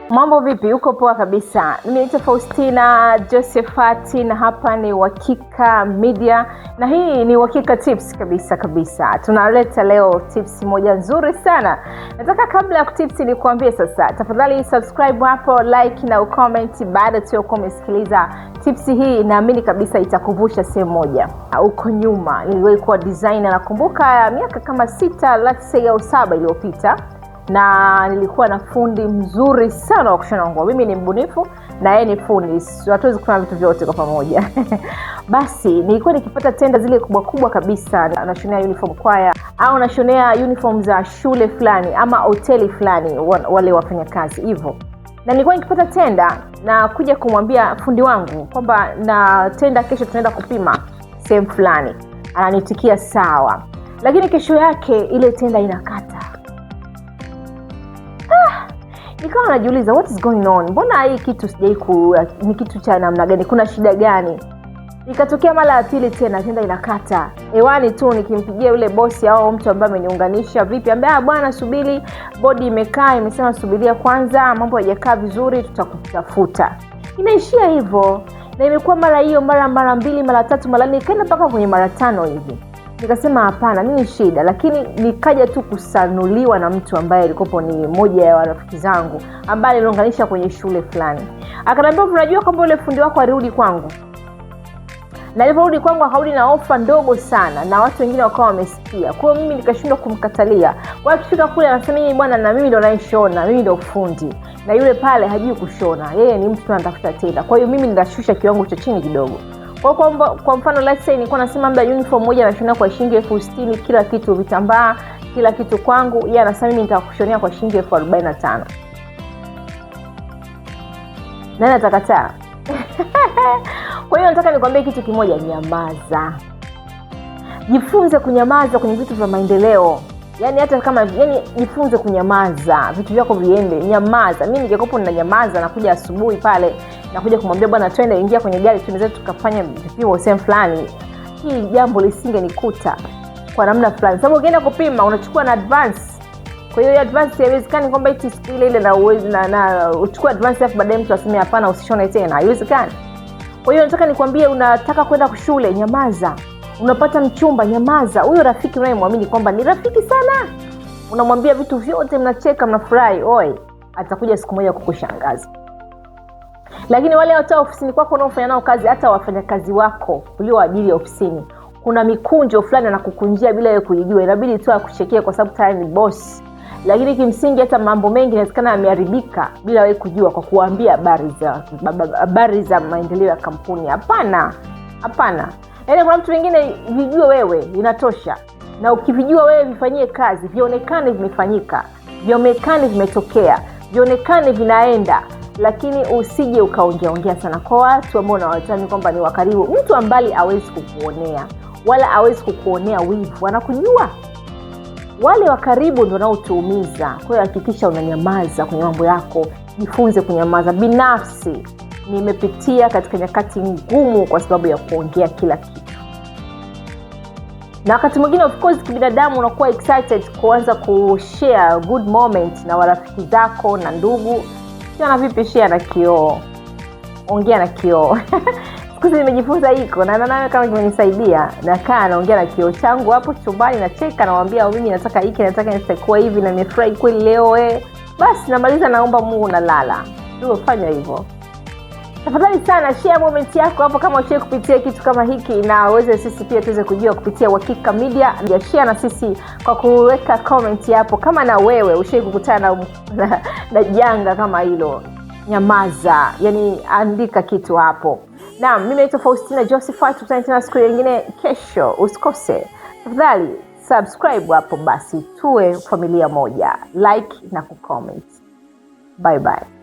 Mambo vipi? Uko poa kabisa. Mimi naitwa Faustina Josephati na hapa ni Uhakika Media na hii ni Uhakika Tips kabisa kabisa. Tunaleta leo tips moja nzuri sana. Nataka kabla ya kutips nikuambie sasa, tafadhali subscribe hapo, like na ucomment baada tu ya kuwa umesikiliza tips hii. Naamini kabisa itakuvusha sehemu moja. Huko nyuma niliwahi kuwa designer, nakumbuka miaka kama 6 let's say au 7 iliyopita, na nilikuwa na fundi mzuri sana wa kushona nguo. Mimi ni mbunifu na yeye ni fundi, hatuwezi kufanya vitu vyote kwa pamoja. Basi nilikuwa nikipata tenda zile kubwa kubwa kabisa, nashonea uniform kwaya au nashonea uniform za shule fulani ama hoteli fulani, wale wafanyakazi hivyo. Na nilikuwa nikipata tenda na kuja kumwambia fundi wangu kwamba na tenda kesho tunaenda kupima sehemu fulani, ananitikia sawa, lakini kesho yake ile tenda inakata. Nikawa najiuliza what is going on, mbona hii kitu sijai ku, ni kitu cha namna gani, kuna shida gani? Ikatokea mara ya pili tena tenda inakata hewani tu, nikimpigia yule bosi au mtu ambaye ameniunganisha, vipi, ambaye bwana, subiri, bodi imekaa imesema subiria kwanza, mambo hayajakaa vizuri, tutakutafuta. Inaishia hivyo, na imekuwa mara hiyo, mara mbili, mara tatu, mara nne, ikaenda mpaka kwenye mara 5 hivi. Nikasema hapana, nini shida? Lakini nikaja tu kusanuliwa na mtu ambaye alikuwa ni mmoja ya rafiki zangu ambaye aliniunganisha kwenye shule fulani. Akaniambia unajua kwamba yule fundi wako alirudi kwangu. Na aliporudi kwangu akarudi na ofa ndogo sana, na watu wengine wakawa wamesikia. Kwa hiyo mimi nikashindwa kumkatalia. Kwa hiyo akifika kule anasema mimi bwana, na mimi ndo naishona, mimi ndo fundi. Na yule pale hajui kushona. Yeye ni mtu anatafuta tenda. Kwa hiyo mimi nitashusha kiwango cha chini kidogo. Kwa mfano let's say nilikuwa nasema labda uniform moja nashona kwa shilingi 60,000, kila kitu, vitambaa, kila kitu kwangu, yeye anasema mimi nitakushonea kwa shilingi 45,000. Nani atakataa? Kwa hiyo nataka nikwambie kitu kimoja, nyamaza. Jifunze kunyamaza kwenye vitu vya maendeleo. Yaani hata kama, yani jifunze kunyamaza, vitu vyako viende, nyamaza. Mimi ningekuwa ninanyamaza, nakuja asubuhi pale, nakuja kumwambia bwana twende, ingia kwenye gari twende tukafanya vipimo sehemu fulani, hii jambo lisingenikuta kwa namna fulani. Sababu ukienda kupima unachukua na advance. Kwa hiyo advance haiwezekani kwamba eti siku ile ile na uchukue advance afu baadaye mtu aseme hapana usishone tena, haiwezekani. Kwa hiyo nataka nikwambie, unataka kwenda shule, nyamaza. Unapata mchumba, nyamaza. Huyo rafiki unayemwamini kwamba ni rafiki sana, unamwambia vitu vyote, mnacheka, mnafurahi, oi, atakuja siku moja kukushangaza. Lakini wale watu ofisini kwako unaofanya nao kazi, hata wafanyakazi wako ulioajiri ofisini, kuna mikunjo fulani anakukunjia bila wewe kujijua, inabidi tu akuchekie kwa sababu tayari ni boss. Lakini kimsingi hata mambo mengi inawezekana yameharibika bila wewe kujua, kwa kuambia habari za maendeleo ya kampuni. Hapana, hapana. Yaani kuna mtu mwingine vijue wewe inatosha, na ukivijua wewe vifanyie kazi, vionekane vimefanyika, vionekane vimetokea, vionekane vinaenda. Lakini usije ukaongea sana kwa watu ambao unawatani kwamba ni wakaribu. Mtu ambaye hawezi kukuonea wala hawezi kukuonea wivu, anakujua. Wale wa karibu ndio wanaotuumiza. Kwa hiyo hakikisha unanyamaza kwenye mambo yako, jifunze kunyamaza. Binafsi nimepitia katika nyakati ngumu kwa sababu ya kuongea kila kitu. Na wakati mwingine of course kibinadamu unakuwa excited kuanza kushare good moment na warafiki zako na ndugu. Sio na vipi, share na kioo, ongea na kioo. Siku hizi nimejifunza hiko na naona kama kimenisaidia. Nakaa naongea na kioo changu hapo chumbani, nacheka, namwambia mimi nataka hiki, nataka nisikuwa hivi na nimefurahi kweli leo. Basi namaliza, naomba Mungu, nalala. Ndio fanya hivyo. Tafadhali sana share moment yako hapo kama ushawahi kupitia kitu kama hiki, na uweze sisi pia tuweze kujua kupitia Uhakika Media. Ya share na sisi kwa kuweka comment hapo kama na wewe ushawahi kukutana na janga kama hilo. Nyamaza, yani andika kitu hapo. Naam, mimi naitwa Faustina Josephat, tukutane tena siku nyingine kesho, usikose. Tafadhali subscribe hapo basi tuwe familia moja. Like na kucomment. Bye bye.